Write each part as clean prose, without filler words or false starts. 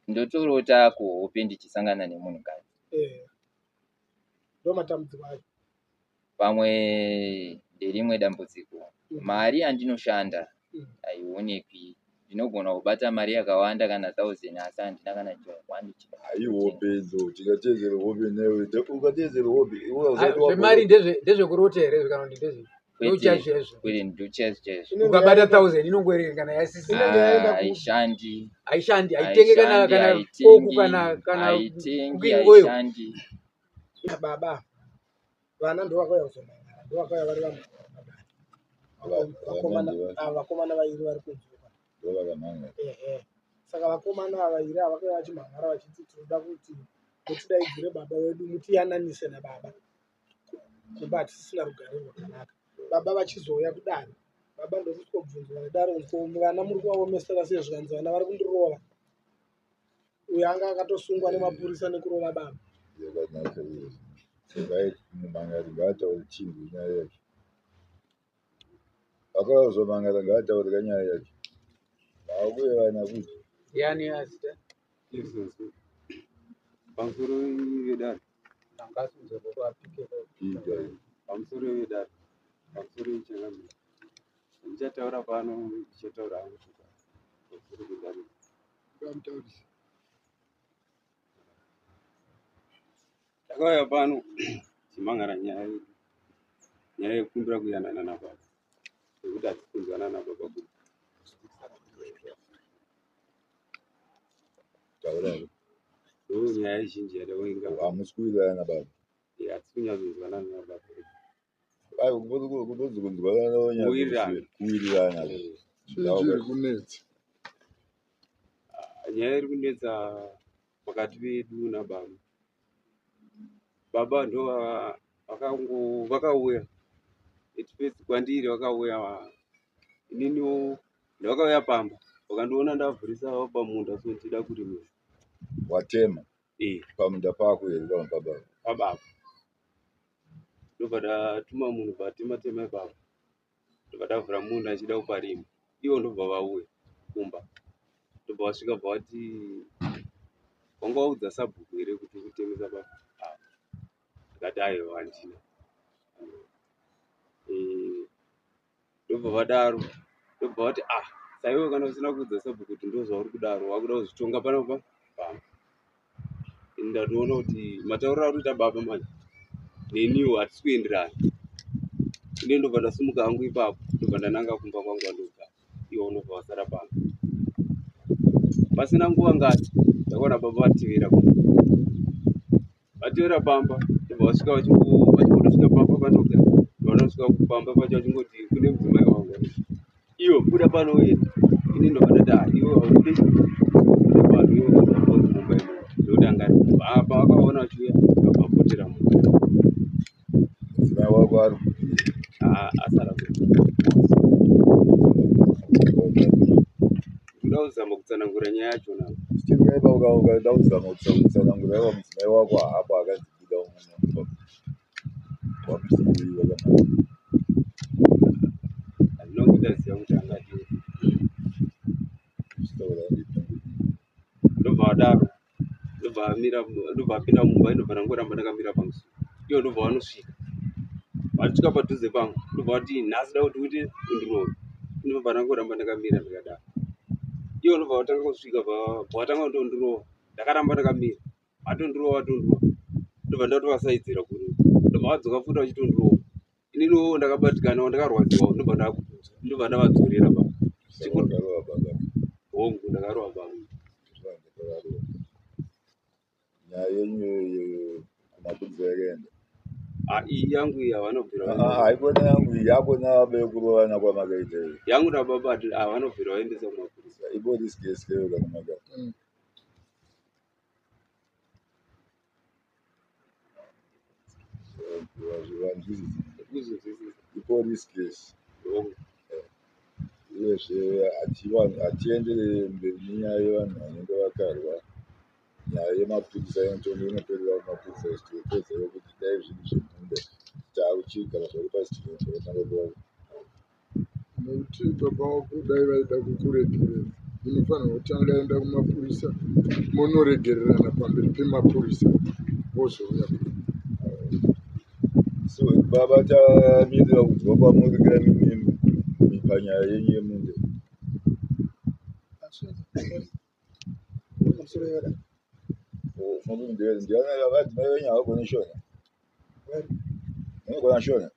Ndotorota kuhope ndichisangana nemunhukadzi. Eh. Ndo matambudziko acho. Pamwe nderimwe dambudziko. Mari yandinoshanda haionekwi. Ndinogona kubata mari yakawanda kana 1000 asi handina kana chingwani. Haihope idzo, tingateedzere hope newe. Ukateedzere hope, iwe usati Ah, Zvemari ndezvekurota here kana kuti ndezve? Ndochaizvo. Kwete, ndochaizvo chaizvo. Inenge Ukabata yaenda- 1000 inongoerekana yasisi. Inenge yaenda kupi? Haishandi. Haishandi, haitenge kana Haishandi, kana haitengi, koku kana kana haitengi, cooking oil. haishandi. Baba vana ndo vakauya kuzomangara, ndo vakauya vari vanhu. Vakomana ava, vakomana vairi vari kunzwa. Ndovakamhanya. Ehe. Saka vakomana ava vairi ava vakauya vachimhangara vachiti tinoda kuti mutidaidzire baba wedu mutiyananise nababa. Kumba hatisisina rugare rwakanaka. Baba vachizouya kudare. Baba ndokusvikobvunzwa nedare kunzi ko vana muri kuvaomesera sei zvikanzi vana vari kundirova. Uyo anga akatosungwa nemapurisa nekurova baba. Yakanaka iyo. Saka mumhangari ngaataure chinhu nyaya yacho. Akauya kuzomhangara ngaataure kanyaya yacho. Vakuye vana kuti Yani azita. Pamusoro vedare. Angasunzwa apike. ita. Pamusoro vedare. Pamusoro yechangamire. Ndichataura pano, ndichataura hangu chokwadi. Pamusoro pedare. Ngamutaurisa. Takauya pano tichimhangara nyaya yedu. Nyaya yekukumbira kuyanana nababa. Nekuti hatisi kunzwanana nababa kuno. Taura. Ndo nyaya zhinji yatawenga. Hamusi kuwirirana baba. Hatisi kunyatsonzwanana nababa. Ai, kunonzi kunzwanana Kuwirirana. Kuwirirana. Chii chiri kunetsa? Nyaya iri kunetsa pakati pedu nababa. Baba ndo vakauya at first kwandiri vakauya ininiwo ndavakauya pamba vakandiona ndavhurisa pamunda so ndichida kurimisa. Watema Eh, pamunda pako here kana pababa? pababa. Ndobva ndatuma munhu patema tema ipapo. Ndobva ndavhura munda achida kuparima. Ivo ndobva vauya kumba. Ndobva vasvika bva vati wanga waudza sabhuku here kuti ukutemesa baba? Ah. Ndikati aiwa handina. Eh, ndobva vadaro. Ndobva vati ah, saiwe kana usina kuudza sabhuku kuti ndozvauri kudaro, wakuda kuzvitonga panapa pamba. Ini ndatoona kuti matauriro ari kuita baba manje neniwo hatisi kuenderana. Ini ndobva ndasimuka hangu ipapo, ndobva ndananga kumba kwangu kwandogara. Ivo ndobva vasara pano. Pasina nguva ngati ndakaona baba vatevera kumba. Vatevera pamba, ndobva vasvika vachingotosvika pamba pandogara. Vanosvika pamba pacho vachingoti kune mudzimai wangu. Iwe buda pano uende. Ini ndobva ndati ah, iwe haubude buda pano iwe ndobva uri mumba imomo. Ndokuti anga ari mumba. Apa vakaona vachiuya ndobva vapotera mumba. Mudzimai wako ari kupi? Ah, asara kuno. Kuda kuzama kutsanangura nyaya yachona. Chirweba ukada kuzama kutsanangura iwa mudzimai wako haapo akanzi buda mumba. Wamusiyi wakamhanya. Handina kundaziva kuti angadii. Uchitaura ndipinge. Ndobva vadaro. Ndobva amira, ndobva apinda mumba, ndobva ndangoramba ndakamira pamusuo. Ivo ndobva vanosvika. Vasvika padhuze pangu, ndobva vati nhasi da kuti uite undirove. Ndobva ndangoramba ndakamira ndakadaro. Ivo ndobva vatanga kusvika, vatanga kutondirova. Ndakaramba ndakamira. Vatondirova, vatondirova. Ndobva ndatovasaidzira kure. Ndobva vadzoka futi vachitondirova. Ininiwo ndakabatikana, ndakarwadziwa, ndobva ndavadzorera baba. Saka wakarova baba. Hongu, ndakarova baba. Ndakarova. Nyaya yenyu kumapurisa yakaenda. Ah, iyi yangu iyi havanobvira Ah, haikona yangu iyi, yako nababa yekurovana kwamakaita iyo. Yangu nababa havanobvira vaendesa kumapurisa. Ipolice case keyo kana makati. Vanzwisisa. Kuzvinzwisisa. Ipolice case. Hongu. Uyezve hatienderere mberi nenyaya yevanhu vanenge vakarwa. Nyaya yemapurisa inoperera kumapurisa topedza yokuti dai zvinhu zvemunda taakuchigara zvako pasi zvakanaka kuva. Nekuti baba vako dai vaida kukuregerera. Munofanirwa kutanga enda kumapurisa monoregererana pamberi pemapurisa vozouya. So baba, tamirira kunzwa kwamuri kaimimi panyaya yenyu yemunda. Pamusoro yada. Ndiani vadzimai venyu havagoni Shona? Munogona Shona?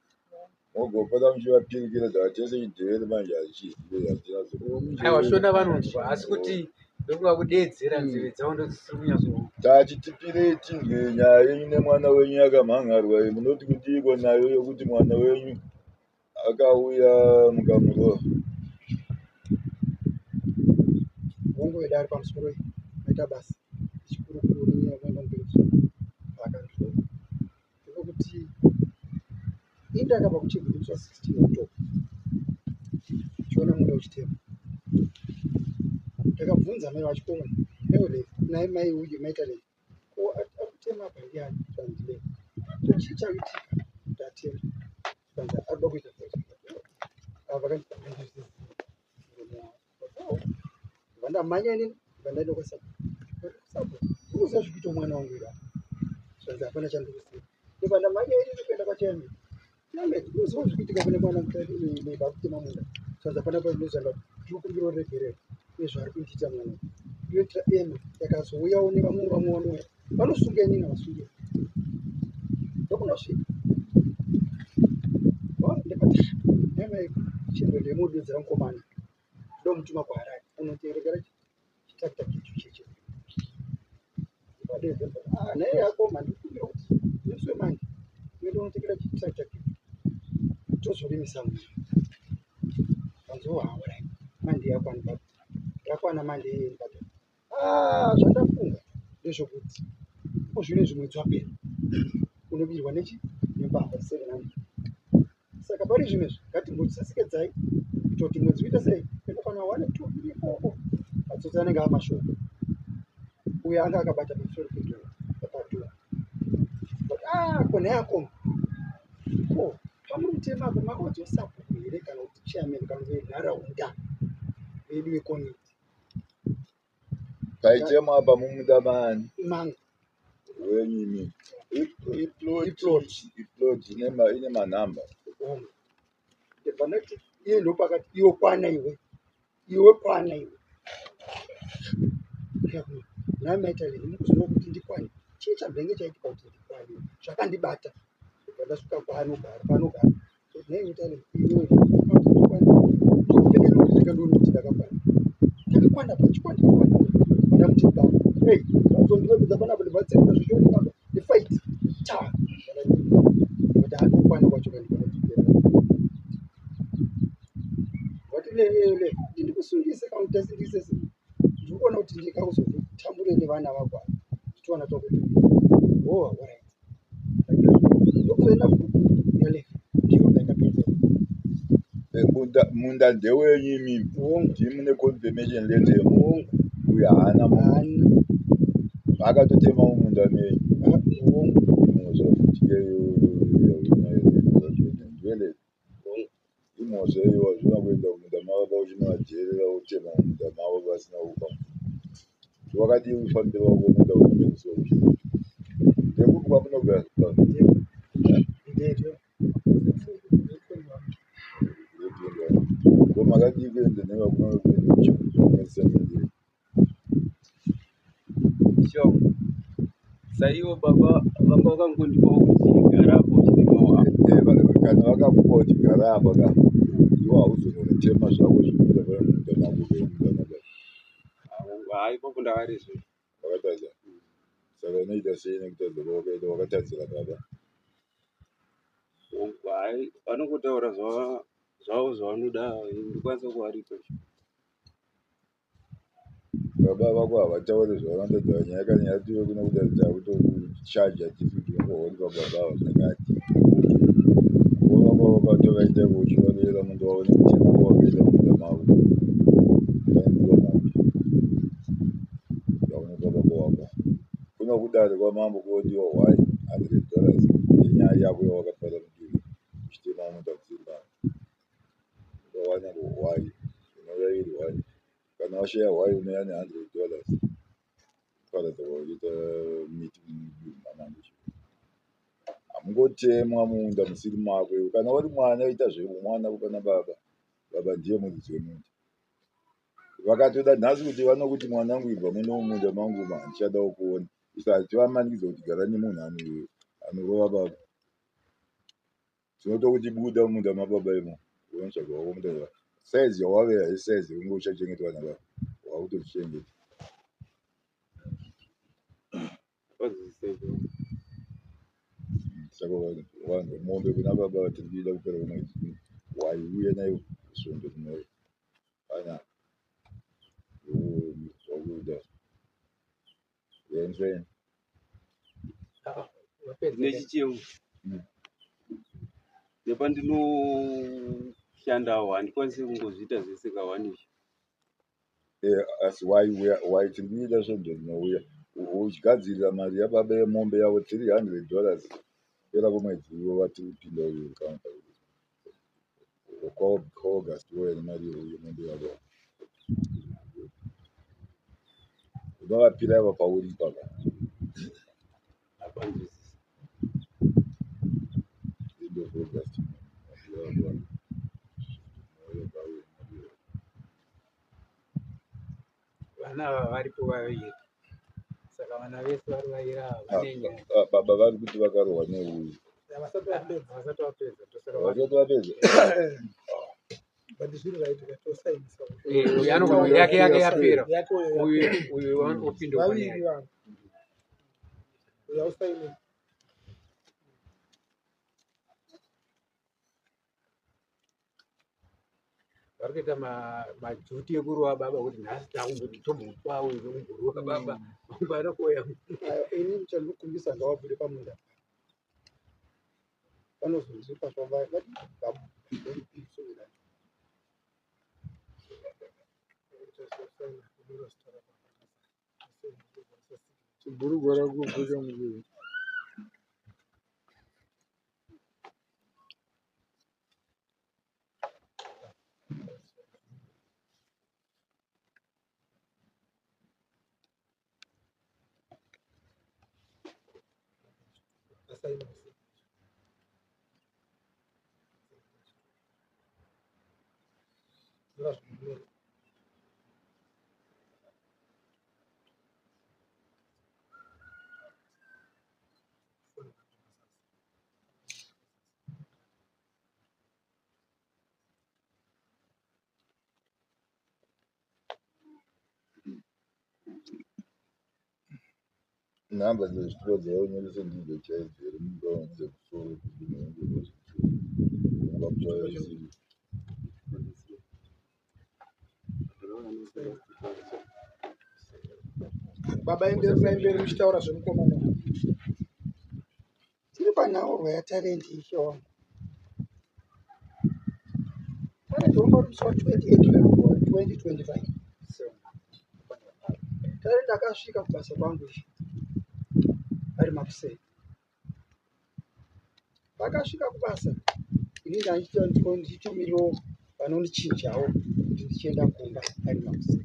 Mogopota muchivapirikira dzakatese chidhevere manje hachizive hatina. Aiwa, Shona vanonzwa, asi kuti ndokunga kudeedzera, nzeve dzavo ndodzisiri kunyatso. Tati tipirei tinzwe nyaya yenyu nemwana wenyu yakamhangarwa iyi. Munoti kudiiko nayo yokuti mwana wenyu akauya mukamurova? Hongu wedare, pamusoro iyi, maita basa. Chikurukuru nenyaya yekuenda mberi pakanzvoo ndepekuti ini ndakabva kuChegutu musi wa 16 October, chiona munda uchitema. Ndakabvunza mai vachikomwe eole nai mai uyu maita nei, ko ari kutema apa ndiani? Zvandile tochii chaitika kuti atema? Zvikanzi arikuda kuita ava vakanzi handizvizivi muromo wavo. Ndabva ndamhanya inini, ndabva ndaenda kwasabhuku. Sabhuku, urikuziva zviri kuita mwana wangu here apa? Zvanzi hapana chandikuziva. Ndobva ndamhanya inini kuenda kwachairman. Chairman, unoziva zviri kuitika kune mwana neba kutema munda? Zvanzi hapana pandinozanga, ndinokumbira uregerero nezvaari kundiita mwana. Ndoitira ema yakazouyawo nevamwe vamwe vanouya vanosunga inini, havasungi. Ndokunosvika ndikati nemai chindo ndemududzira mukomana, ndomutuma kuHarare unoterekera chitrakita kicho cheche. Naye yako mandikumbira kuti musi wemanje uende unotekera chitrakita kicho tozorimisa munda. Kanzi haurai mande yakwana baba, yakwana mande iyeni baba. Zvandafunga ndezvokuti iko zvino izvi mwedzi wapera unobirwa nechi nembavha 700, saka pari zvino izvi ngatimbotisesekedzai kuita kuti mwedzi uite sei, inofana 1 2 3 4 matsotsi anenge amashoko. Uyo anga akabata pamusoro pedhoo papadhoo. Ko nhai akoma, ko pamuri kutema apo makaudzwa sabhuku here kana kuti chairman kana venharaunda vedu vecommunity? Paitemwa apa mumunda maani? Mangu. Wenyu imini? Iplot. Iplot ine manhamba. Hongu. Ndibva ndati iye ndopakati iwe kwana, iwe iwe kwana iwe. Nhai maita lini mukuziva kuti ndikwane? Chii chambenge chaitika kuti ndikwane? Zvakandibata. Ndibva ndasvika kwaanogara paanogara. Nhai maita lini, iwe ndikwane, ndokupfeka ndokupfeka, ndoona kuti ndakakwana, ndakakwana pachikwa, ndakakwana. Vandamuti baba, ei azondiregedza panapa. Ndibva tsekura zvichioni baba ndifight ta kuti andokwana kwacho kandikwanotipera vati le le kuti ndikusungise kana kuti tasingise. Ndiri kuona kuti ndikakuzotambure nevana vako ava tichiwana twakuti oh, alright, ndokuzoenda yale ndiyo yakapedza. Munda ndewenyu imimi? Hongu. Ndimi mune confirmation letter yemunda? Hongu. Uyo haana munda? Haana. Akatotema mumunda menyu? Hongu. Imhosva futi ndiyele, imhosva iyo. Hazvina kuenda kumunda mavo pauchinovadherera, wotema mumunda mavo vasina kupa. Wakadii kufambira wako munda unoendeswa kuchikoro? Ndekupi kwamunogara? Ndetyo. Ko makadii kuenda nevakuna kuenda kuchikoro? Sure. Saivo baba vanga vakangondipawo kuti gara apo uchirimawo apo. Kana vakakupa kuti gara apa ka, iwo hauzononotema zvako zvikuita pane munda mako munda mako. Hai, ipapo ndakareswa. Wakatadza, saka unoita sei nekutadza kwawakaita? Wakatadzira baba. Hai, vanongotaura zvavo zvavanoda, ndikwanisa kuvaripa. Baba vako havatauri zvavanotaura. Nyaya kana yatiwe kuno kuti takutokuchaja tisu tinongohoripa baba ava zvakati. Ko vako vakatovaita uchivarera munda wavo nekutema kwawakaita munda mavo, vaindiwa mombe yaunenge baba wako. Kuno kudare kwamambo kodiwa $100 yenyaya yako yawakapara mudiri uchitema munda kusiri mako. Ukawana hwai unouya iri hwai. Kana Kana washaya hwai unouya ne $100 paradza kwakuita miti manangu. Hamungotemwa munda musiri mako iwe. Kana uri mwana ita zveumwana pana baba. Baba ndiye muridzi wemunda. Vakatoda nhasi kuti vanokuti mwanangu ibva muno mumunda mangu umu handichadawo kuona. Isu hativamanikidze kuti gara nemunhu anorova baba. Tinotokuti buda mumunda mababa imo unotsvaga wako munda. Saizi yawave haisi saizi yekunge uchachengetwa nababa. Wakutozvichengeta. Saka vanhu mombe kuna baba vatiri kuida kupera kwemwedzi waiuya nayo svondo rinouya. Pana zvakuda. Yenze. Nechichemo nepandinokushandawo handikwanisi kungozviita zvese kahwani izvi. Asi waiuya waiti kuida svondo rinouya uchigadzirira mari yababa yemombe yavo $300 kupera kwemwedzi iwo vatiri kupinda uyu kana kwaAugust wouya nemari yemombe yavo. Unovapira ivo pauri ipapa. Hapanzwisisi. End of August. Vana ava varipo vaviri. Saka vana vese vari vaviri ava vane nyaya. Baba vari kuti vakarohwa neuyu. Havasati vapedza. Havasati vapedza. Ndosaka Havasati vapedza. But zviri right ukatosainisa. Uyu anogona yake yake yapera. Yake uyo Uyu uyu opinda pane vaviri yake. vanhu. Uyu ausaini. Vari kuita majuti ekurova baba kuti nhasi takumboti tombopa uyu kumborova baba. Mangwana kuuya. Ini chandinokumbisa ngavabude pamunda. Vanozondipa zvavati vabude. Chibhurugwa rako kupfeka muviri. Nhamba dzezvitoro dzavanyoresa ndidzo chaidzo here mungaona dzekusoro kuti munenge ungapuwa isiri. Baba endererai mberi muchitaura zvemukomana. Tiri panhaurwa yaTarendi ishe wangu. Tarendi wanga uri musi wa 28 February 2025. Tarendi akasvika kubasa kwangu ishe ari makuseni. Paakasvika kubasa ini ndichitumirawo vanondichinjawo kuti ndichienda kumba ari makuseni.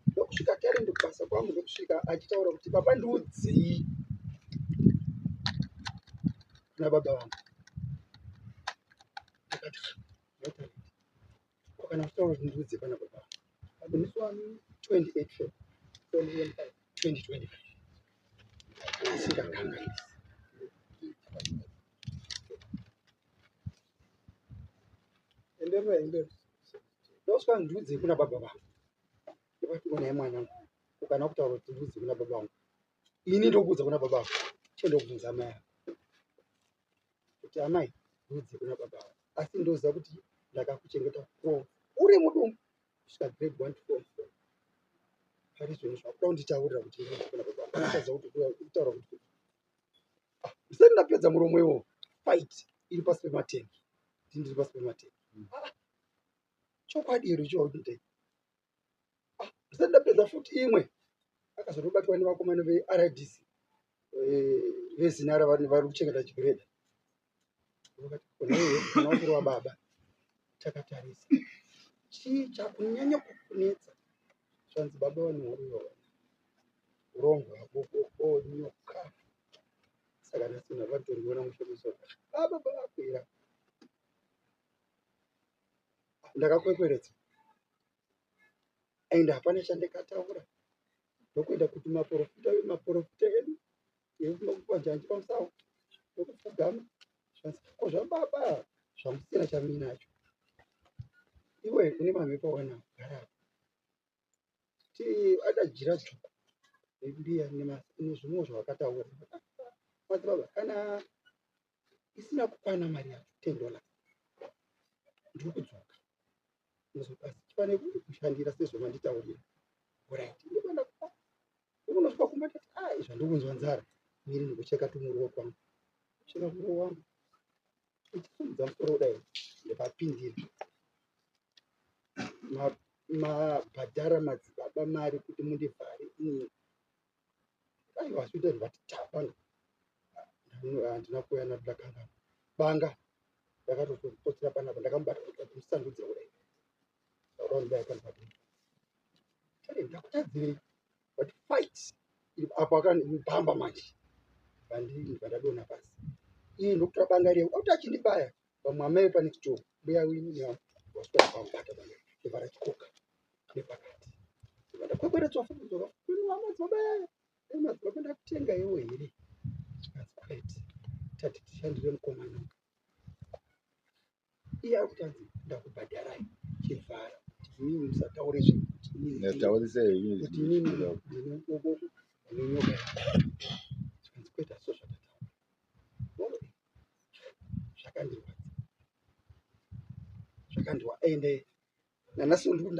Ndokusvika Tarendi kubasa kwangu ndokusvika achitaura kuti baba ndiudzei kuna baba vangu. Ndakati "Nhai Tarendi, ko kana uchitaura kuti ndiudze pana baba vangu." Musi wani 28 February 2025. 2025. Asingakanganisi. Endererai mberi. Ndosvika ndiudze kuna baba vangu. Ndakati naye mwanangu, ukana kutaura kuti ndiudze kuna baba vangu. Ini ndokuudza kuna baba vangu. Chienda kubvunza amai ako. Kuti amai ndiudze kuna baba vangu. Asi ndoziva kuti ndakakuchengeta ko uri mudumbu kusvika grade 1 to 4. Pari zvino zvakuda kunditaurira kuti ndiudze kuna baba vangu. Ndakatadza kuti kutaura kuti ndisati ndapedza muromo iwowo. Fight iri pasi pematengi. Ndiri pasi pematengi. Chokwadi here icho ndisati ndapedza futi imwe akazotobatwa nevakomana veRDC vezinara vari kuchengeta chigireda. Vakati kona iwe kana wakurova baba takatarisa. Chii chakunyanya kukunetsa? Zvanzi baba vane huroyi hurongwa hwavo nyoka. Saka nhasi munhu akatondiona mushe musoro. Baba bavakwira. Ndakakwekweredza. Ende hapana chandakataura. Ndokuenda kuti maporofita maporofita edu ekupanjanji pamusawo ndokupfugama. Zvanzi ko zvababa zvamusina chamuinacho. Iwe une mamhepo awanawo gara apa. Ti ada jira dzvuku rembiya nezvimwe zvawakataura. Madzibaba kana isina kukwana mari yacho $10 ndiri kudzoka. Asi chifane kushandira sezvamanditaurira. Alright. Ndinoenda kumba. Ndikunosvika kumba ndati ah izvi handikunzwa nzara. Miri ndikucheka tumuriwo kwangu. Cheka muriwo wangu. Ichisimudza musoro kudai ndikapindira. Mabhadhara madzibaba mari kuti mundivhare inini. Aiwa zvinoita ndikati tabanga. Handina kuuya naro ndakanganwa. Banga ndakatopotsera panapa ndakamubata kuti musandudzira kudai. Ndakuda kundibaya pano padini. Tari ndakutadzirei. But fight. Apo akanibamba manje. Ndibva ndadonha pasi. Iye ndokutora banga riya. Kuti achindibaya. Vamwe amai pane chitoro. Mbuya wini waswera pamubata banga. Ndibva rachikoka nepakati. Ndibva ndakwekweretswa futi kudzoka. Madzibaba aya. Madzibaba ndakutenga iwo here? Zvikanzi kwete. Tati tishandire mukomana. Iye ari kuti anzi ndakubhadharai chivhara. Kuti imimi musataure zvinhu. Kuti inini Ndataurisa henyu kuti inini ndine mubobobo ndine nyoka zvikanzi kwete asi zvatataura zvakandirwadza zvakandirwa ende nanhasi ndikuti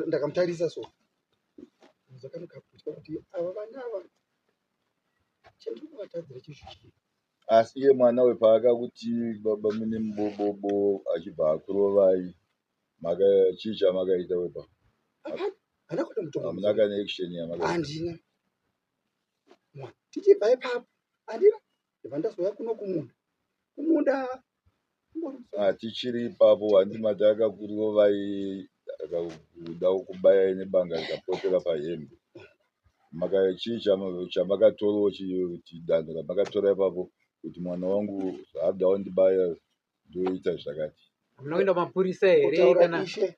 ndakamutarisa so zvakanokaputya kuti ava vana ava chandiri kuvatadzira chinhu chii. Asi iye mwana uyu paakakuti baba mune mubobobo achibva akurovai, maka chii chamakaita wepa? Hapana, handina kuita mutongo. Hamuna kana action yamakaita? Handina. Tichibva ipapo handina, ndibva ndazouya kuno kumunda kumunda. Ah, tichiri ipapo, handi mati akakurovai akakuda kubayai nebanga rikapotera pahembe. Maka chii chamakatorawo chidanho ramakatora ipapo kuti mwana wangu zvaada kundibaya ndoita zvakati? Hamuna kuenda kumapurisa here? Kutaura Kana ishe,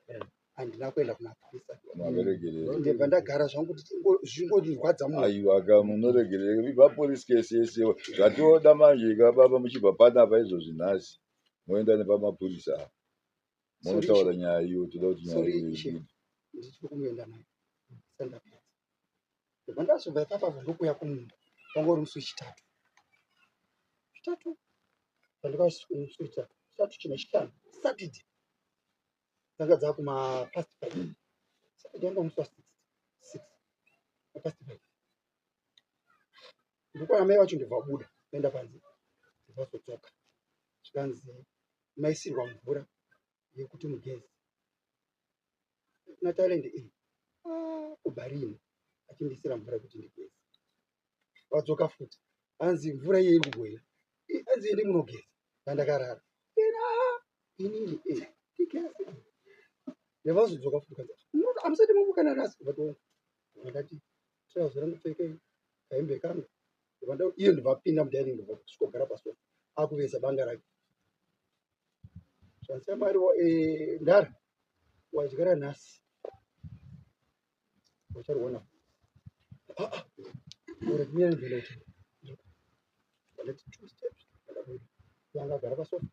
handina kuenda kumapurisa. Makaregerera? Ndibva ndagara zvangu kuti zvingondirwadza mwoyo. Aiwa ka, munoregerera ibva police case yese zvatioda manje ka baba, muchibva panapa izvozvi nhasi moenda nepamapurisa apa munotaura nyaya iyo, toda kuti nyaya Sorry, iyo Ishe. ibude. Ndichiri kungoenda nayo sandapedza. Ndibva ndazobva ipapapo ndokuuya kumunda. Wanga uri musi wechitatu, chitatu pandikasvika musi wechitatu, chitatu china chishanu, Saturday, dzanga dzakuma past 5. Saturday yanga musi wa 6, past 5. Ndikuona mai vacho ndobva vabuda vaenda panze, ndobva vazodzoka zvikanzi maisirwa mvura yekuti mugezi naTalent iyi. Ah, kubva rini achindisira mvura yekuti ndigeze? Vadzoka futi, hanzi mvura iye iri kubhoira, hanzi ende munogeza pandakarara. Ena inini tigeze. Ndavazodzoka futi kanzi hamusati mamuka nanhasi? Vatonga ndati trouser rangu pfekei, kahembe kangu. Iye ndobva apinda mudining, ndobva kusvikogara pasofa akuveza banga rake. Zvanzi mwari ndara wadyara nhasi uchariona. Uri kumira ndenda kuti ndati two steps, ndabuda yanga agara pasofa.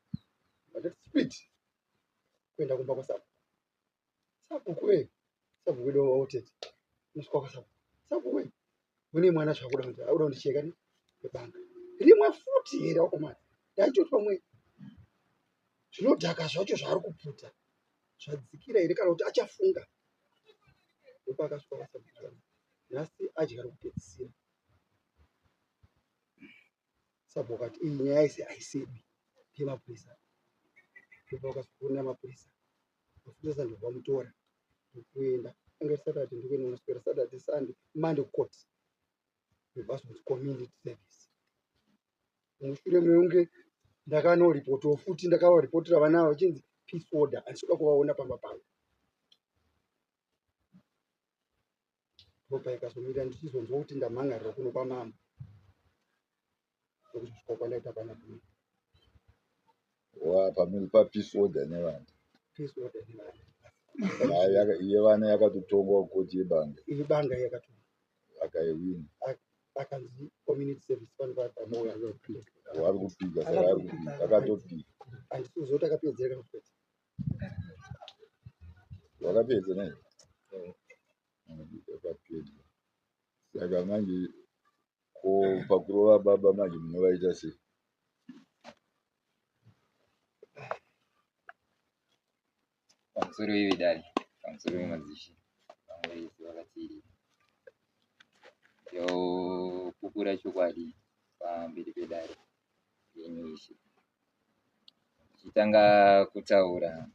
Ndati speed kuenda kumba kwasabhuku. Sabhuku we, sabhuku wedu wautete. Unosvika kwasabhuku, sabhuku we, une mwana zvakuda kuti akuda kundicheka nebanga rimwe futi here wakomana? Ndachitoti pamwe zvinodhaka zvacho zvaari kuputa zvadzikira here kana kuti achafunga. Ndopaakasvika kwasabhuku, nhasi adyara kupedzisira. Sabhuku akati iyi nyaya isi haisibi yemapurisa. Ndopa vakasvika mapurisa, mapurisa ndobva vamutora ndokuenda. Anga Saturday, ndokuenda unoswera Saturday, Sunday, Monday court. Ndobva azonzi community service. Mushure mekunge ndakanoripotawo futi, ndakavaripotera vana ava vachinzi peace order, handisi kuda kuvaona pamba pangu. Ndopaikazomira ndichizonzwa kuti ndamhan'arira kuno kwamambo. Ndokusvika kwandaita pana Pamuri papeace order nevana. Peace order nevana. Nyaya yevana yakatotongwa kukoti yebanga. Ibanga yakatongwa. Akaiwina. Akanzi community service pano pamouya. Vari kupika saka ari kupika akatopika. Handisi kuziva kuti akapedzera kana kupedza. Wakapedza naye? Akapedza. Saka manje ko pakurova baba manje munovaita sei? Pamusoro vedare, pamusoro vemadzishe, vamwe vese vakateerera. Ndopupura chokwadi pamberi pedare renyu ishe. Tichitanga kutaura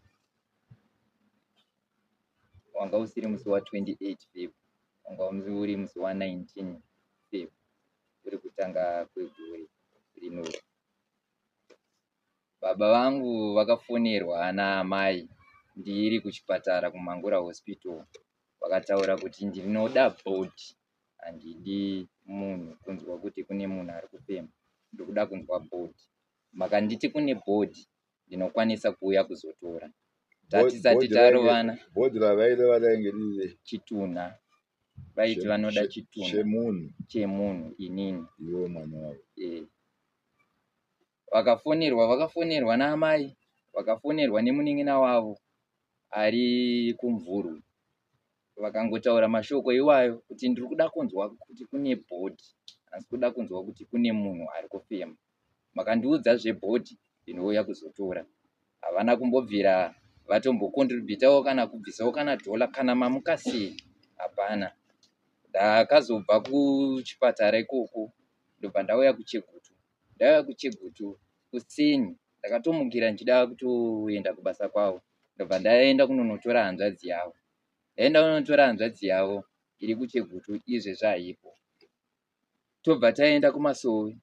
wanga usiri musi wa 28 Feb, wanga uri musi wa 19 Feb, uri kutanga kwegore rino. Baba vangu vakafonerwa naamai ndiri kuchipatara kuMangura Hospital. Vakataura kuti ndinoda bhodhi, handidi munhu kunzwa kuti kune munhu ari kufema, ndiri kunzwa bhodhi. Makanditi kune bhodhi, ndinokwanisa kuuya kuzotora. Tatisati tarovana. Bhodhi ravaireva rainge riri chitunha. Vaiti vanoda chitunha chemunhu, chemunhu inini. Iwe mwana wavo. Vakafonerwa, vakafonerwa naamai, vakafonerwa nemunin'ina wavo ari kuMvurwi. Vakangotaura mashoko iwayo kuti ndiri kuda kunzwa kuti kune bhodhi, handisi kuda kunzwa kuti kune munhu ari kufema. Makandiudza zvebhodhi, ndinouya kuzotora. Havana kumbobvira vatombokontribhutawo kana kubvisawo kana dhola kana mamuka sei, hapana. Ndakazobva kuchipatara ikoko ndobva ndauya kuChegutu. Ndauya kuChegutu kuseni, ndakatomukira ndichida kutoenda kubasa kwavo. Ndobva ndaenda kunonotora hanzvadzi yavo. Ndaenda kunonotora hanzvadzi yavo iri kuChegutu izvezvi haipo. Tobva taenda kumasowe.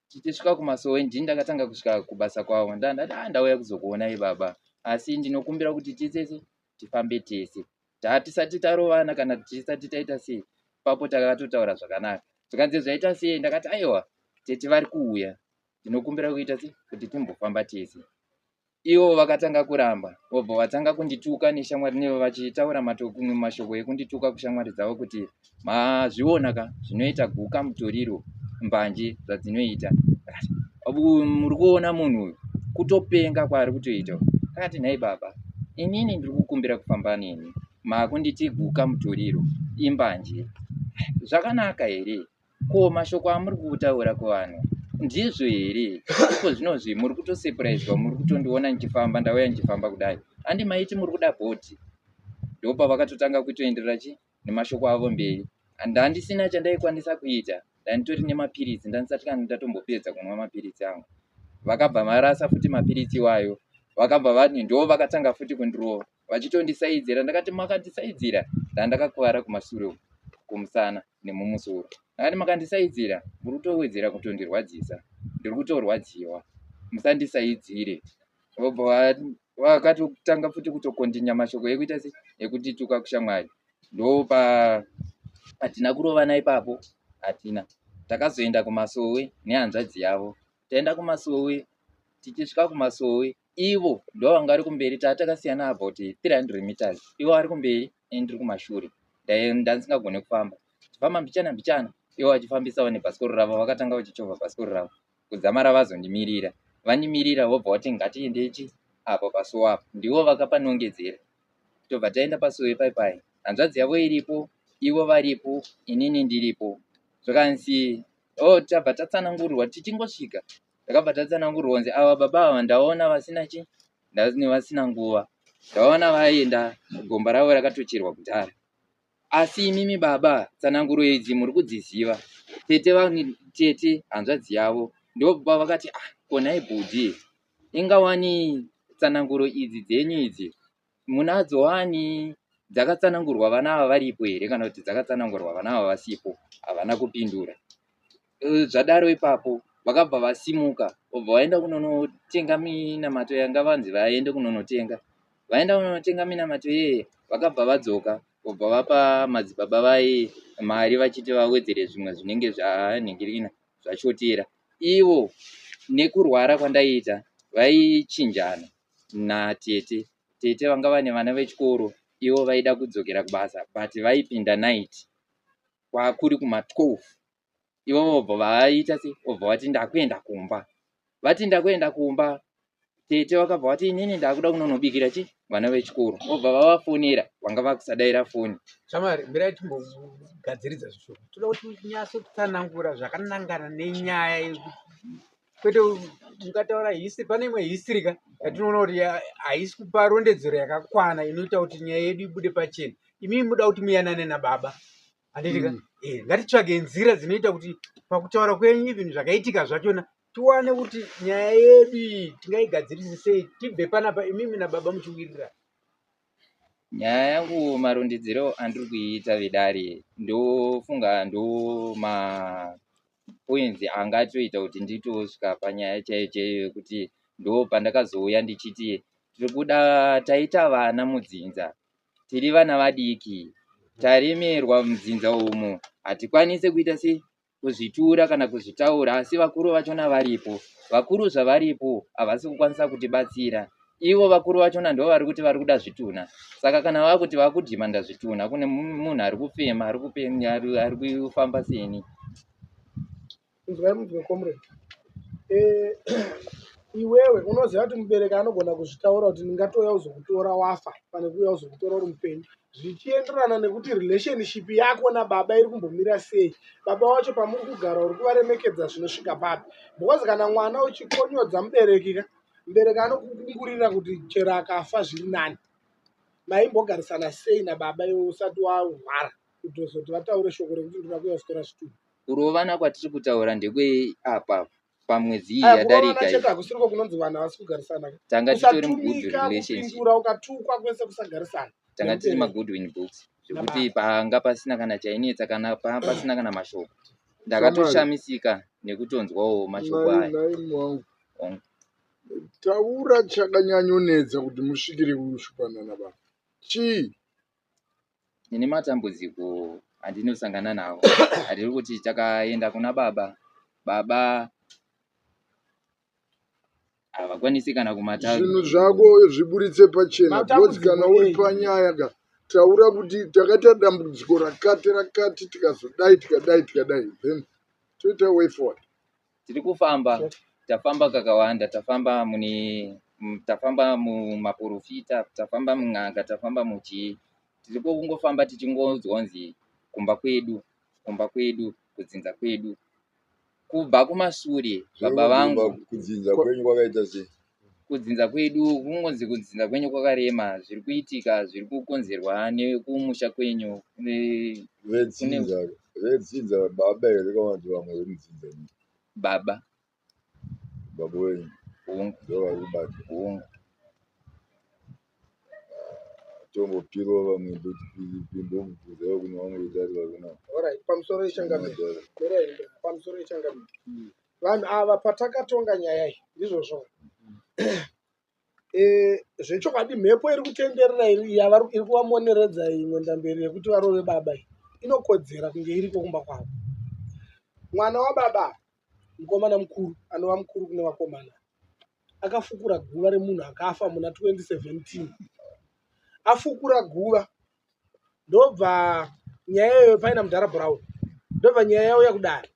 Tichisvika kumasowe ndini ndakatanga kusvika kubasa kwavo. Ndandati ndauya kuzokuonai baba, asi ndinokumbira kuti titsese tifambe tese. Tatisati tarovana kana tisati taita sei, ipapo takatotaura zvakanaka. Zvikanzi zvaita sei, ndakati aiwa tete vari kuuya, ndinokumbira kuita sei kuti timbofamba tese. Ivo vakatanga kuramba, vobva vatanga kundituka neshamwari nevo vachitaura mashoko ekundituka kushamwari dzavo kuti mazviona ka zvinoita guka mutoriro mbanje zvadzinoita. Muri kuona munhu uyu kutopenga kwaari kutoita. Akati nhai baba, inini ndiri kukumbira kufamba nemi, makunditi guka mutoriro imbanje. Zvakanaka here? Ko mashoko amuri kutaura kuvanhu ndizvo here? Iko zvinozvi muri kutosepuraizwa, muri kutondiona ndichifamba, ndauya ndichifamba kudai. Handi maiti muri kuda bhodhi. Ndopavakatotanga kutoenderera chi nemashoko avo mberi. Ndandisina chandaikwanisa kuita, ndanditori nemapiritsi, ndandisati kana ndatombopedza kunwa mapiritsi angu. Vakabva varasa futi mapiritsi iwayo, vakabva vati ndo vakatanga futi kundirova vachitondisaidzira. Ndakati makandisaidzira, ndandakakuvara kumasure kumusana nemumusoro. Ndakati makandisaidzira, muri kutowedzera kutondirwadzisa, ndiri kutorwadziwa, musandisaidzire. Vobva vakatotanga futi kutokontinya mashoko ekuita sei ekutituka kushamwari. Ndopa hatina kurovana ipapo, hatina. Takazoenda kumasowe nehanzvadzi yavo. Taenda kumasowe, tichisvika kumasowe ivo ndo vanga vari kumberi, tatakasiyana about 300 meters. Ivo vari kumberi, ini ndiri kumashure. Ndandisingagone kufamba. Chifamba mbichana mbichana, ivo vachifambisawo nebhasikoro ravo, vakatanga vachichovha bhasikoro ravo. Kudzamara vazondimirira. Vandimirira vobva vati ngatiendechi apo pasowe apo. Ndivo vakapanongedzera. Tobva taenda pasowe pai pai. Hanzvadzi yavo iripo, ivo varipo, inini ndiripo. Zvakanzi oh tabva tatsanangurirwa tichingosvika. Takabva tatsanangurirwa kunzi ava baba ava ndaona vasina chi vasina nguva. Ndaona vaenda gomba ravo rakatocherwa kudhara. Asi imimi baba tsananguro idzi muri kudziziva. Tete tete hanzvadzi yavo ndobva vakati ah konai bhudhi ingawani tsananguro idzi dzenyu idzi munadzo wani dzakatsanangurwa vana ava varipo here kana kuti dzakatsanangurwa vana ava vasipo? Havana kupindura. Zvadaro ipapo vakabva vasimuka vobva vaenda kunonotenga minamato yanga vanzi vaende kunonotenga. Vaenda kunonotenga minamato iyeye vakabva vadzoka. Vobva vapa madzibaba vaye mari vachiti vawedzere zvimwe zvinenge zvanhingirikina zvashotera. Ivo nekurwara kwandaiita vaichinjana natete. Tete vanga vane vana vechikoro ivo vaida kudzokera kubasa but vaipinda night kwakuri kuma 12 ivo vobva vaita se vobva vati ndakuenda kumba. Vati ndakuenda kumba tete vakabva vati inini ndakuda kunonobikira chi vana vechikoro vobva vavafonera vanga vakusadaira foni. Shamwari mirai timbogadziridza zvishoma toda kuti unyatsotsanangura zvakanangana nenyaya yekuti kwete mukataura history pane imwe history ka yatinoona kuti haisi kupa rondedzero yakakwana inoita kuti nyaya yedu ibude pachena imimi muda kuti muyanane nababa handiti ka eh, ngatitsvage nzira dzinoita kuti pakutaura kwenyu even zvakaitika zvachona tiwane kuti nyaya yedu iyi tingaigadzirise sei tibve panapa imimi nababa muchiwirirana. Nyaya yangu marondedzero andiri kuiita vedare ndofunga ndo mapoints angatoita kuti nditosvika panyaya chaiyo chaiyo yekuti ndo pandakazouya ndichiti tiri kuda taita vana mudzinza tiri vana vadiki taremerwa mudzinza umu hatikwanise kuita sei kuzvitura kana kuzvitaura asi vakuru vachona varipo. Vakuru zvavaripo havasi kukwanisa kutibatsira. Ivo vakuru vachona ndivo vari kuti vari kuda zvitunha. Saka kana vakuti vakudhimanda zvitunha kune munhu ari kufema ari kupenya ari kufamba seni. Inzwai munzwe comrade. Eh, iwewe unoziva kuti mubereki anogona kuzvitaura kuti ndingatouya kuzokutora wafa pane kuuya kuzokutora uri mupenyu zvichienderana nekuti relationship yako nababa iri kumbomira sei baba wacho pamuri kugara uri kuvaremekedza zvinosvika papi because kana mwana uchikonyodza mubereki ka mubereki anokukungurira kuti chero akafa zviri nani maimbogarisana sei nababa iwe usati warwara kutozoti vataure shoko rekuti ndoda kuuya kuzotora zvitunha Kurovana kwatiri kutaura ndekwei apa pamwedzi iyi Aya, yadarika kurovana iyi chete hakusiriko kunonzi vanhu havasi kugarisana tanga titori mugood kusatumika relationship kupindura ukatukwa kwese kusagarisana tanga tiri nemubereki magoodwin books zvekuti nababa panga pasina kana chainetsa kana panga pasina kana mashoko Shamwari, ndakatoshamisika nekutonzwawo mashoko nhai aya nhai mwangu Hongu. taura chakanyanyonetsa kuti musvikire kushupana nababa chii Ndine matambudziko andinosangana nawo andiri kuti takaenda kuna baba baba havakwanisi kana kumataura zvinhu zvako zviburitse pachena because kana matambudziko uri ei panyaya ka taura kuti takaita dambudziko rakati rakati tikazodai tikadai tikadai then toita way forward Tiri kufamba, tafamba kakawanda, tafamba mune tafamba mumaporofita, tafamba mun'anga, tafamba muchii. Tiri kungofamba tichingonzwa kunzi kumba kwedu, kumba kwedu, kudzinza kwedu. Kubva kumasure baba Zvino vangu kudzinza kwenyu kwakaita sei? Kudzinza kwedu kungonzi kudzinza kwenyu kwakarema, zviri kuitika zviri kukonzerwa nekumusha kwenyu kune Vedzinza vedzinza baba here kana kuti vamwe vemudzinza imi? Baba. Baba wenyu Hongu. ndovari kubata. Hongu. Tombopirawo vamwe timbobvunzawo kune vamwe vedare vari kunaka. Alright, pamusoro yechangamire. Madhara. Mirai mberi, pamusoro yechangamire. Vanhu ava patakatonga nyaya iyi, ndizvozvo. Eh, zvechokwadi mhepo iri kutenderera iri yavari iri kuvamoneredza iyi mwendamberi yekuti varove baba iyi inokodzera kunge iriko kumba kwavo. Mwana wababa mukomana mukuru anova mukuru kune vakomana akafukura guva remunhu akafa muna 2017 afukura guva ndobva nyaya iyoyo paina mudhara Brown ndobva nyaya yauya kudare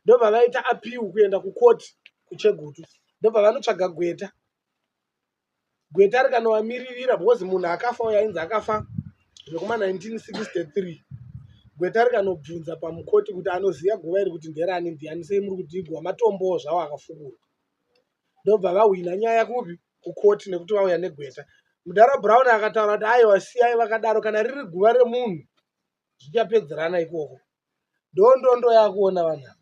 ndobva vaita appeal kuenda kukoti kuChegutu ndobva vanotsvaga gweta gweta rikanovamiririra because munhu akafa uyo ainzi akafa zvekuma 1963 gweta rikanobvunza pamukoti kuti anoziva guva iri kuti nderani ndiani sei muri kuti iguva matombowo zvawo akafukurwa ndobva vahwina nyaya kupi kukoti nekuti vauya negweta mudhara Brown akataura kuti aiwa siyai vakadaro kana riri guva remunhu zvichapedzerana ikoko ndondondo yakuona vanhu ava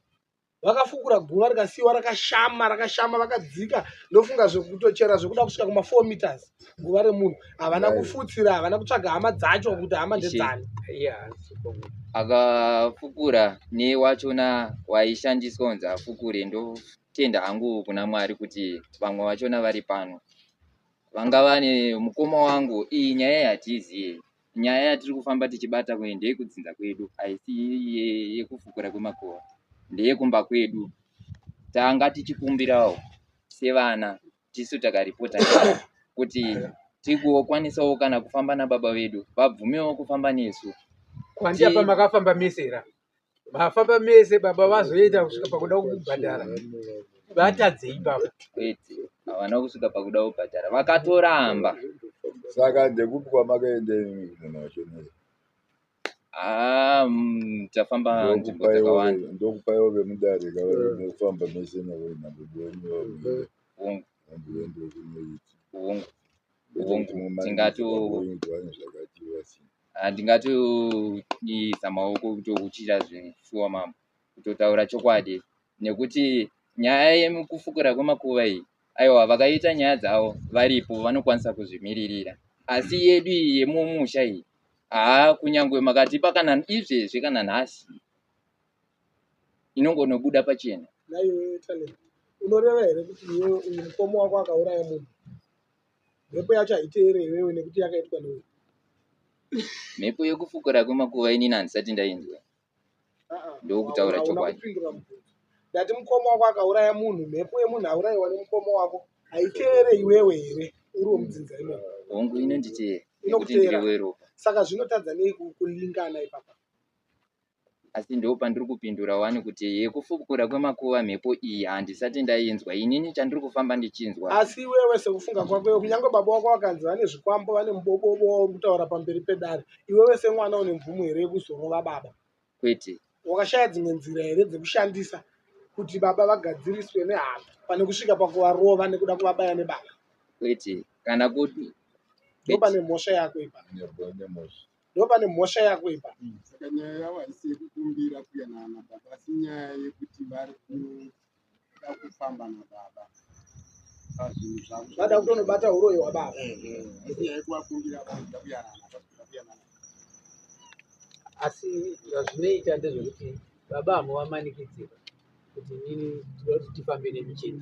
vakafukura guva rikasiyiwa rakashama rakashama vakadzika ndofunga zvekutochera zvekuda kusvika kuma 4 meters guva remunhu havana kufutsira havana kutsvaga hama dzacho kuti hama ndedzani. Akafukura newachona waishandiswa kunzi afukure ndotenda hangu kuna Mwari kuti vamwe vachona vari pano vanga vane mukoma wangu iyi nyaya yatiziye. Nyaya yatiri kufamba tichibata kuye ndeyekudzinza kwedu, haisi yekufukura kwemakuva, ndeyekumba kwedu. Tanga tichikumbirawo sevana tisu takaripota nyaya kuti tigokwanisawo kana kufamba nababa vedu vabvumewo kufamba nesu. Kwandi apa makafamba mese here? Mafamba mese baba vazoita kusvika pakuda kubhadhara. Vatadzei baba? Kwete, havana kusvika pakuda kubhadhara, vakatoramba. Saka ndekupi kwamakaenda imimi kumunhu wacho nei? Ah, tafamba nzvimbo dzakawanda. Ndokupaiwo vemudare kava mufamba mese navo nababa wenyu vamwe. Hongu. Vanhu kunoita. Hongu. Kwete Hongu. kuti mumanikidze Tingato baba wenyu kuti vane zvakati vasina. Handingatoisa maoko kutokuchira zvishuwa mambo, kutotaura chokwadi, nekuti nyaya yekufukura kwemakuva iyi, aiwa, vakaita nyaya dzavo varipo vanokwanisa kuzvimiririra, asi yedu iyi yemumusha iyi, haa, kunyangwe makatipa kana izvezvi kana nhasi, inongonobuda pachena. Naiwe Talent, unoreva here kuti iwewe uyu mukoma wako akauraya munhu, mhepo yacho haiteere iwewe nekuti yakaitwa neuyu? Mhepo yekufukura kwemakuva inini handisati ndainzwa. Ah-ah, Ndokutaura hauna chokwadi. kupindura mubvunzo. Ndati mukoma wako akauraya munhu, mhepo yemunhu aurayiwa nemukoma wako haiteere iwewe here uri womudzinza imomo? Hongu, inonditeera nekuti Inokuteera. ndiri weropa. Saka zvinotadza nei kulingana ipapa? Asi ndo pandiri kupindura wani kuti yekufukura kwemakuva mhepo iyi handisati ndainzwa inini, chandiri kufamba ndichinzwa. Asi iwewe sekufunga kwako iwe, kunyange baba wako vakanzi vane zvikwambo, vane mubobobo wauri kutaura pamberi pedare, iwewe semwana une mvumo here yekuzorova baba? Kwete. Wakashaya dzimwe nzira here dzekushandisa kuti baba vagadziriswe nehama pane kusvika pakuvarova nekuda kuvabaya nebanga? Kwete, kana kuti Ndo pane mhosva yako ipa. Nemhosva. Ndo pane mhosva yako ipa. Saka nyaya yavo haisi yekukumbira kuyanana nababa, asi nyaya yekuti vari kuda kufamba nababa pazvinhu zvavo. Vada kutonobata uroyi hwababa. Haisi nyaya yekuvakumbira, vari kuda kuyanana, havasi kuda kuyanana. Asi zvazvinoita ndezvekuti baba hamuvamanikidzira kuti inini tinoda kuti tifambe nemichete.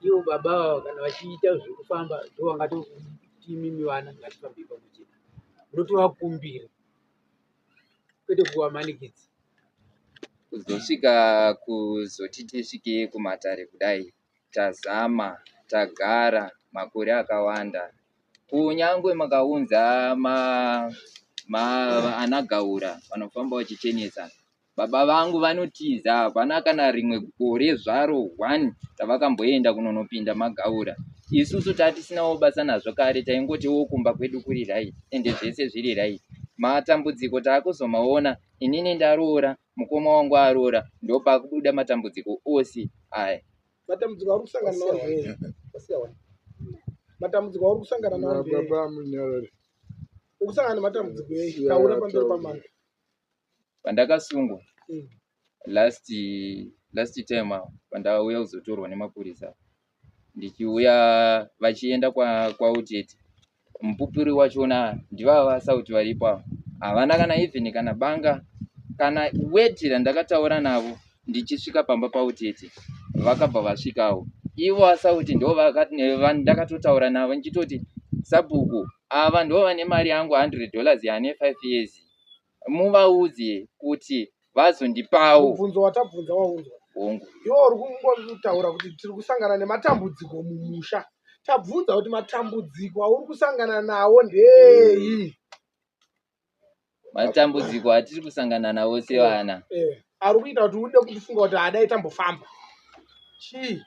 Ivo baba ava kana vachiita zvekufamba, ndo vangatoti imimi vana ngatifambei pamwe chete. Munotovakumbira, kwete kuvamanikidza. Kuzosvika kuzoti tisvike kumatare kudai, tazama tagara makore akawanda, kunyangwe makaunza ana gaura vanofamba vachichenesa, baba vangu vanotiza. Hapana kana rimwe gore zvaro one ravakamboenda kunonopinda magaura. Isusu tatisinawo basa nazvo kare, taingotiwo kumba kwedu kuri right, ende zvese zviri right. Matambudziko taakuzomaona inini ndaroora, mukoma wangu aroora, ndopakubuda matambudziko ose aya. Matambudziko auri kusangana nawo ndei? Matambudziko auri kusangana nawo ndei? Baba munyarare. Uri kusangana nematambudziko ei? Yeah, Taura pamberi taura. pamambo. Pandakasungwa last time apo pandauya kuzotorwa nemapurisa, ndichiuya vachienda kwautete, mupupuri wachona ndivava sauti varipo ava, havana kana even kana banga kana weti randakataura navo. Ndichisvika pamba pautete, vakabva vasvikawo ivo asauti, ndo ndakatotaura navo ndichitoti sabhuku ava ndo vane mari yangu $100 yane 5 years, muvaudze kuti vazondipawo. Mubvunzo watabvunza waunzwa? Hongu. Iwe uri kungotaura kuti tiri kusangana nematambudziko mumusha. Tabvunza kuti matambudziko auri kusangana nawo ndei? Matambudziko atiri kusangana nawo sevana, Ari kuita kuti ude kufunga kuti hadai tambofamba chii?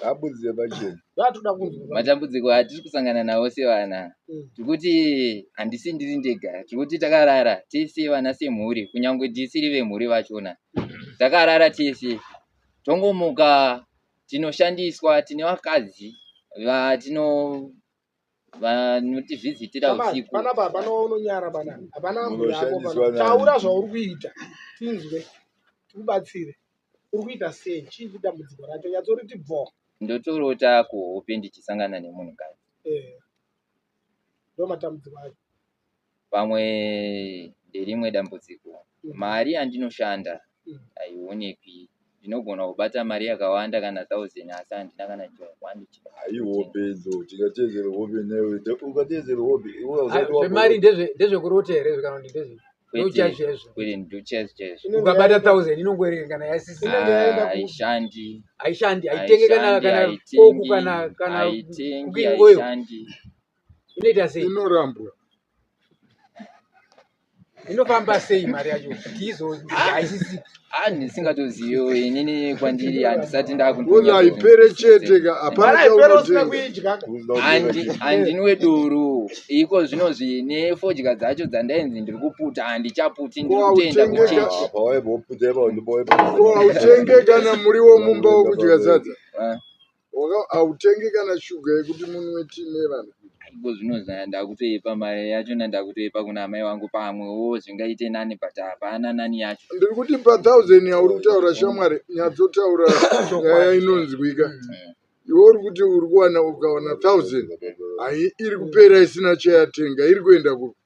Abudzire pachena. Zvatoda kunzwa. Matambudziko atiri kusangana nawo sevana, tikuti handisi ndiri ndega, tikuti takarara tese vana semhuri, kunyange tisiri vemhuri vachona, takarara tese, tongomuka tinoshandiswa. Tine vakadzi vatino vanotivhizitira Shamani, usiku. Panapa hapana unonyara panapa, hapana mhuri yako. Munoshandiswa Panapa nani? taura zvauri kuita tinzwe, tikubatsire. Uri kuita sei? Chii dambudziko racho? Nyatsoriti bvo. Ndotorota kuhope ndichisangana nemunhukadzi. Ndo matambudziko acho. Pamwe nderimwe dambudziko, mari yandinoshanda haionekwi. Ndinogona kubata mari yakawanda kana 1000 asi handina kana chikwani. Haihope idzo, tingateedzere hope newe, ukateedzere hope iwe usati Zvemari ndezvekurota here kana kuti ndezve ndochaizvo? Kwete, ndochaizvo chaizvo. Inenge Ukabata yaenda- 1000 inongoerekana yasisi. Inenge yaenda kupi? Haishandi. Haishandi, haitenge kana kana Haishandi, koku kana haitengi, cooking oil. haishandi. Inoita sei? Inorambwa. Inofamba sei mari yacho kuti izo haisisi? Ah, ndisingatoziviwo inini, kwandiri handisati Ngozi haipere chete ka, Mari hapana haipere usina chaunotenga. kuidya ka. Handinwe doro iko zvinozvi, nefodya dzacho dzandainzi ndiri kuputa handichaputi, ndiri Ko kutoenda hautenge kuchechi. Pawaimboputa ipapo ndipo Ko hautenge kana muriwo mumba wokudya sadza? Ah, Hautenge kana shuga yekuti munwe tii nevana? Iko zvinozvi ndakutoipa mari yachona, ndakutoipa kuna amai vangu, pamwewo zvingaite nani, but hapana nani yacho. Ndiri kuti pa1000 yauri kutaura, shamwari, nyatsotaura nyaya inonzwika. Iwe uri kuti uri kuwana, ukawana 1000 hai, iri kupera isina chayatenga, iri kuenda kupi?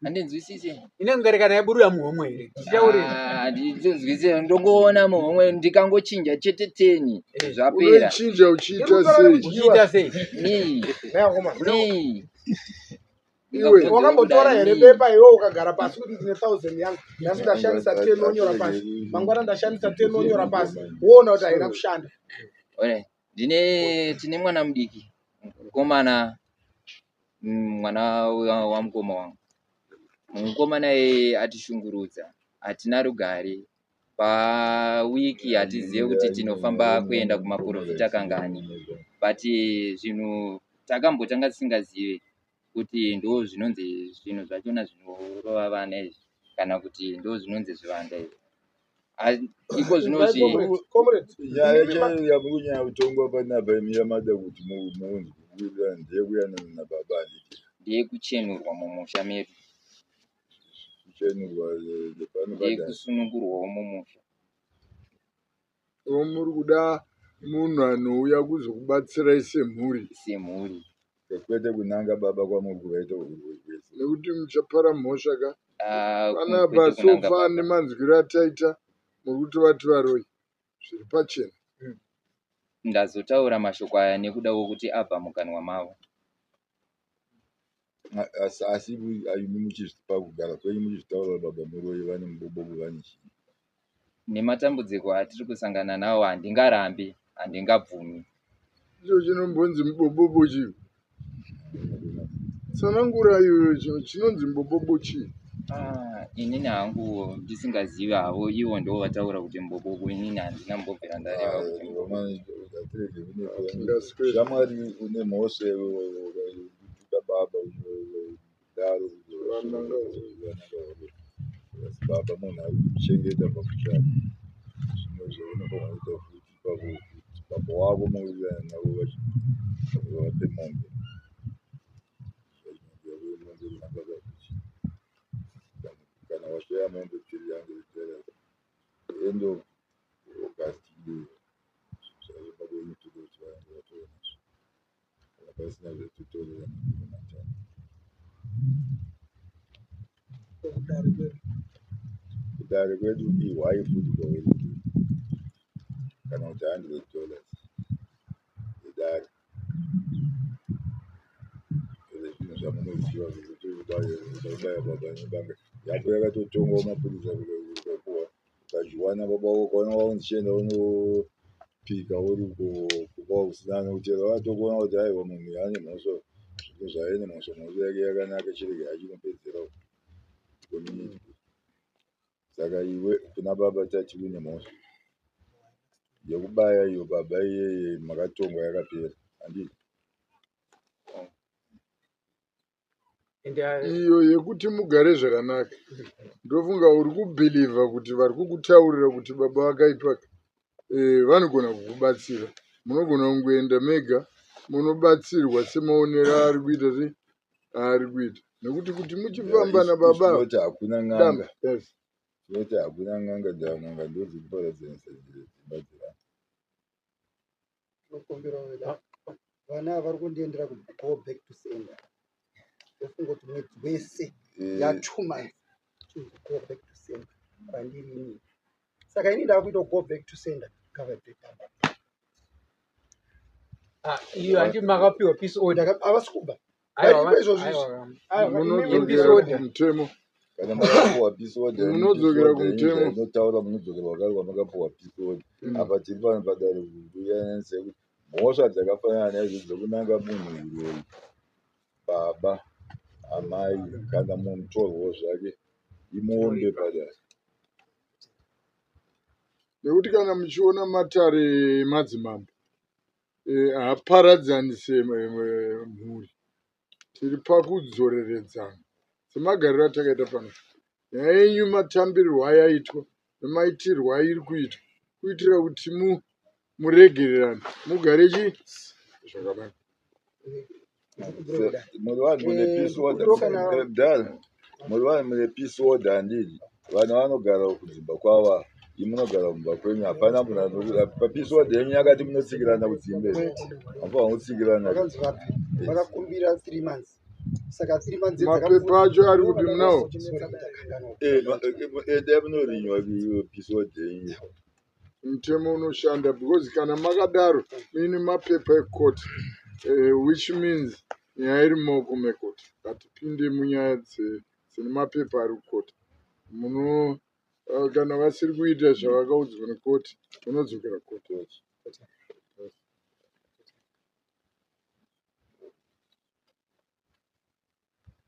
Handinzwisise. Inenge kana yaburuya muhomwe here? Tichaurira. Ah, handinzwisise, ndongoona muhomwe ndikangochinja chete 10 zvapera. Unoichinja uchiita Iri kupera sei? nekudyiwa. Uchiita sei? Nei? Nayakomana. Nei? Iwe. Wakambotora here bepa iwe ukagara pasi kuti ndine 1000 yangu, nhasi ndashandisa 10, wonyora pasi, mangwana ndashandisa 10, wonyora pasi, woona kuti haina kushanda? Alright. Tine mwana mudiki mukomana, mwana wamukoma wangu. Mukomana iyeye atishungurudza, hatina rugare. Pawiki hatizive kuti tinofamba kuenda kumaprofita kangani, but zvinhu takambotanga tisingazive kuti ndo zvinonzi zvinhu zvachona zvinorova vana izvi, kana kuti ndo zvinonzi zvivanda izvi. Iko zvinozvi Comrade, comrade, Nyaya chaiyo yamukunyanya kutongwa panapa imi yamada kuti muunzwe kuwirirana ndeyekuyanana nababa, handiti? Ndeyekuchenurwa mumusha medu. Kuchenurwa nepano padare. Ndeyekusunungurwawo mumusha. Ivo muri kuda munhu anouya kuzokubatsirai semhuri? Semhuri. Kwete kunanga baba kwamuri kuvaita urwei hwese. Nekuti muchapara mhosva ka. Ah, Panapa kwete kunanga sofa baba. nemanzwiro ataita, muri kutovati varoyi zviri pachena. Ndazotaura mashoko aya nekuda kwokuti abva mukanwa mavo. Asi imi muchizvipa kugara kwenyu muchizvitaura, baba muroyi, vane mubobobo, vane chii? Nematambudziko atiri kusangana nawo, handingarambi, handingabvumi. Icho chinombonzi mubobobo chii? Tsanangura iyoyo, chinonzi mubobobo chii? Ah, inini hangu ndisingazivi havo, ivo ndo vataura kuti mubobobo, inini handina mbobvira ndareva kuti mubobobo. Tingaswera. Shamwari, une mhosva kutuka baba daro. Asi baba munhu ari kuchengeta pamusha. Zvimwe zvaunofanira kuita futi ipapo kuti baba wako muwirirana navo, vape mombe, mombe nababa futi. Kana washaya mombe $300 end of August iyoyo, zvaiva kwenyu tiri kuti vanenge vatora nazvo. Kana pasina zvetotorera nematano. Kudare kwedu. Kudare kwedu ihwai futi kwauri kana kuti $100 yedare, zvinhu zvamunoziva zvekuti ubaya baba nebanga yako yakatotongwa mapurisa ukapuwa ukachiwana baba wako, ukaona waunzi chienda unopika uri kuba usina anokutera, vatokuona kuti aiwa, munhu ane mhosva, zvinhu zvaaine mhosva, mhosva yake yakanaka, chirege achinopedzera community. Saka iwe kuna baba tati une mhosva yekubaya iyo baba iyeye, makatongwa yakapera, handiti? Ende Iyo yekuti mugare zvakanaka, ndofunga uri kubhilivha kuti vari kukutaurira kuti baba vakaipa vanogona kukubatsira. Munogona kungoenda mega munobatsirwa semaonero aari kuita, sei aari kuita, nekuti kuti muchifamba nababa Tinoti hakuna damba n'anga. Yes. Tinoti hakuna n'anga, n'anga ndodzikuparadzanisa dzimba dzevanhu. Tinokumbirawo vana ava vari kundiendera ku go back to sender. Ndofunga kuti mwedzi wese ya 2 months chinzi go back to sender kwandiri inini. Saka ini ndakuita go back to sender ngavabve pamba. Ah, iyo handi makapiwa peace order. Havasi kubva. Aiwa, Variko izvozvi. aiwa. Munodzokera order. kumutemo. Kana makapuwa peace order, Munodzokera peace order yenyu kumutemo. inotaura munodzokera kwakare kwamakapuwa peace order. Apa tiri pano padare kuyananisa kuti mhosva dzakafanana naizvo dzekunanga munhu uroyi, baba, amai kana mutorwa zvake imombe padare. Nekuti kana muchiona matare emadzimambo haaparadzanise mhuri. Tiri pakudzoreredzana semagariro atakaita pano. Nyaya yenyu matambirirwo ayaitwa nemaitirwo airi kuitwa kuitira kuti muregererane mugare chi zvakanaka. Muri vanhu mune peace order. Mudhara, muri vanhu mune peace order handidi. Vanhu vanogara kudzimba kwavo, imi munogara kumba kwenyu. Hapana munhu anokuda papeace order yenyu yakati munotsikirana kudzimba. Hamufanira kutsikirana. Vakanzi vabve. Vakakumbira 3 months. Saka 3 months Mapepa acho ari kupi munawo? Endai munorinywa peace order yenyu. Mutemo unoshanda because kana makadaro muine mapepa ecourt, which means nyaya iri mumaoko mecourt. Hatipinde munyaya dzine mapepa ari kucourt. Muno kana vasiri kuita zvavakaudzwa necourt munodzokera court.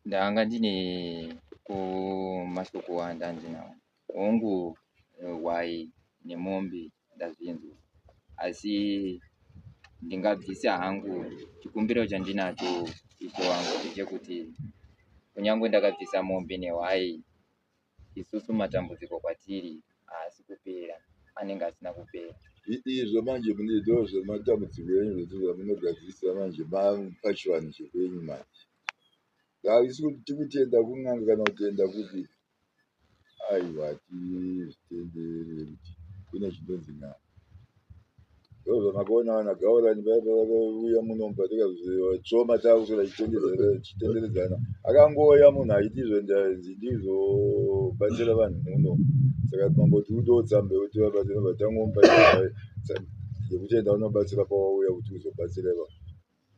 Ndanga ndine kumashoko andandinawo. Hongu, hwai nemombe ndazvinzwa, asi ndingabvisa hangu chikumbiro chandinacho ishe wangu ndechekuti kunyange ndakabvisa mombe nehwai, isusu matambudziko kwatiri haasi kupera, anenge asina kupera. Izvo manje mune ndo zvematambudziko enyu zvoti zvamunogadzirisa manje pachivanhu chekwenyu manje. Haisi kuti tikutenda kun'anga kana kutenda kupi. Aiwa, hatizvitenderi kuti kune chinonzi n'anga. Ndo zvamakaona vana Gaurani vaya vakauya muno patikatsoma takuswera tichitenderedzana. Akangouya munhu aiti izvo ndizobatsira vanhu muno. Saka mamboti udewo tsamba yekuti vabatsire bva tangomupa yekuti enda unobatsira pawauya kuti uzobatsira vanhu.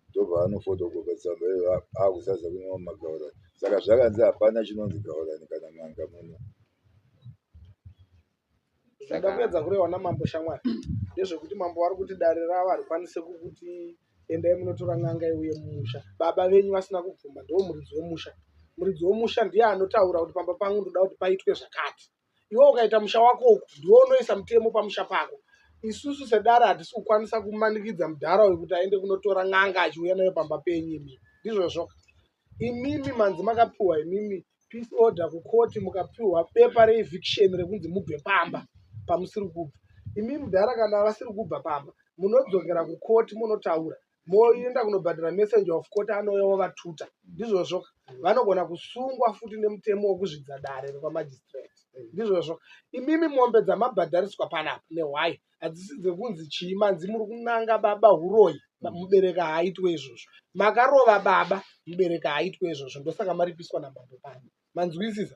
Ndobva anofotokopa tsamba iyoyo akuzadza kune mamwe magaurani. Saka zvakanzi hapana chinonzi gaurani kana n'anga muno. Zvinoda kuedza kurehwa namambo shamwari ndezvekuti mambo vari kuti dare ravo harikwanise kukuti endai munotora n'anga iuye mumusha baba venyu vasina kubvuma. Ndiwo muridzi wemusha. Muridzi wemusha ndiye anotaura kuti pamba pangu ndoda kuti paitwe zvakati. Iwe ukaita musha wako uku ndiwe unoisa mutemo pamusha pako. Isusu sedare hatisi kukwanisa kumanikidza mudhara uyu kuti aende kunotora n'anga achiuya nayo pamba penyu imimi. Ndizvozvo imimi manzi makapiwa imimi peace order kukoti, mukapiwa bepa reeviction rekunzi mubve pamba pamusiri kubva. Imi mudhara, kana vasiri kubva pamba munodzokera kukoti, munotaura, moenda kunobhadhara messenger of court anouya wovatuta. Ndizvozvo, vanogona kusungwa futi nemutemo wokuzvidza dare rekwamagistrate. Ndizvozvo imimi, mombe dzamabhadhariswa panapa nehwai hadzisi dzekunzi chii. Manzi muri kunanga baba huroyi. Mubereki haaitwe izvozvo. Makarova baba, mubereki haaitwe izvozvo. Ndosaka maripiswa namambo pano. Manzwisisa?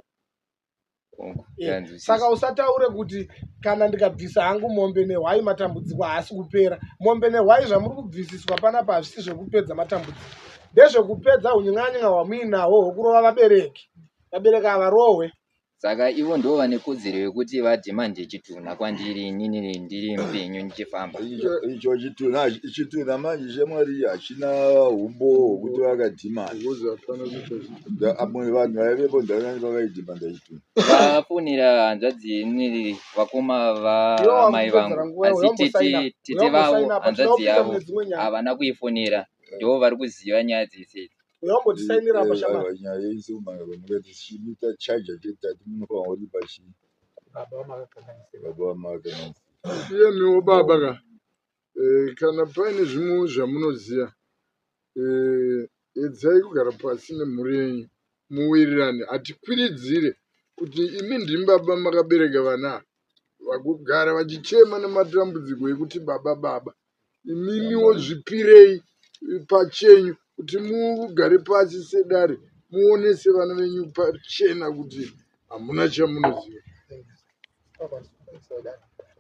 Hongu, Eh, saka usataure kuti kana ndikabvisa hangu mombe nehwai matambudziko haasi kupera. Mombe nehwai zvamuri kubvisiswa panapa hazvisi zvekupedza matambudziko, ndezvekupedza unyang'anyanga hwamuinahwo hwokurova vabereki. Vabereki havarohwe. Saka ivo ndo vane kodzero yekuti vadhimande chitunha kwandiri inini ndiri mupenyu ndichifamba. Icho chitunha, chitunha manje shamwari hachina umbowo hwekuti vakadhimanda. Because hapana kuita zvinhu. Amwe vanhu vaivepo ndanani vakaidhimanda chitunha? Vafonera hanzvadzi inini, vakoma Iwo vamai wakupedzera vangu, nguva, asi uyambosaina tete vavo, uyambosaina apa hanzvadzi tinopinda yavo mune dzimwe nyaya. havana kuifonera, ndo vari kuziva nyaya dzese idzi. Uyambotisainira apa shamwari. Aiwa, nyaya yeisi kumanga kwamukati chimita chaja chetati munofanira kuripa chii? Baba vamakakanganisira. Baba vamakakanganisira. Iyemiwo baba ka, kana paine zvimwewo zvamunoziva, edzai kugara pasi nemhuri yenyu muwirirane. Hatikwiridzire kuti imi ndimi baba makabereka vana ava vakugara vachichema nematambudziko ekuti baba baba. Imimiwo zvipirei pachenyu kuti mugare pasi sedare muonese vana venyu pachena kuti hamuna chamunoziva.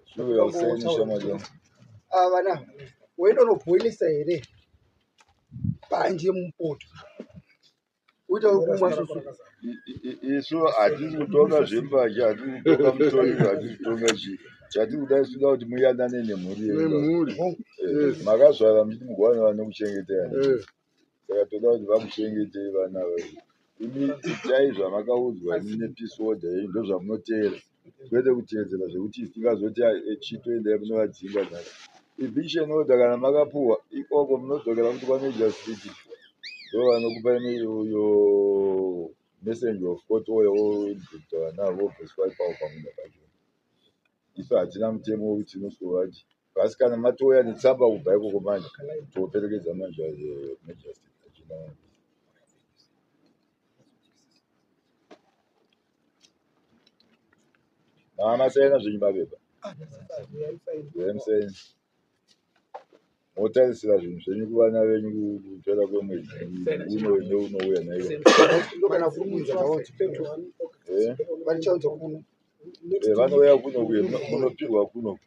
Shuya usaini shamwari yangu. Ava vana woenda unobhoilisa here mbanje mupoto woita wekumwa susu. Isu hatisi kutonga zvembanje, hatisi kutonga mutoriro, hatisi kutonga chii. Chatiri kuda isu kuda kuti muyanane nemhuri yenyu. Nemhuri. Eh, makazvara muchiti mugowana vanokuchengetai. Eh. Saka toda kuti vakuchengetei vana ava. Imi itai zvamakaudzwa imi nepeace order yenyu, ndozvamunoteera, kwete kuteedzera zvekuti tingazoti chitoendai munovadzinga nhasi. Eviction order kana makapuhwa ikoko, munodzokera kuti kwaMagistrate, ndo vanokupai uyo messenger of court, ouya oevicta vana avo, vobviswa ipapo pamunda pacho. Isu hatina mutemo wekuti tinosovati, asi kana matouya netsamba kubva ikoko manje, toperekedza manje magistrate achina. Masaina zvenyu mapepa, musaini, motarisira zvinhu zvenyu kuvana venyu kupera kwemwedzi uno neunouya naivo. Ndokana kurumidza vaunze, vachaunza kuno. Vanouya kuno kuye, munopirwa kuno.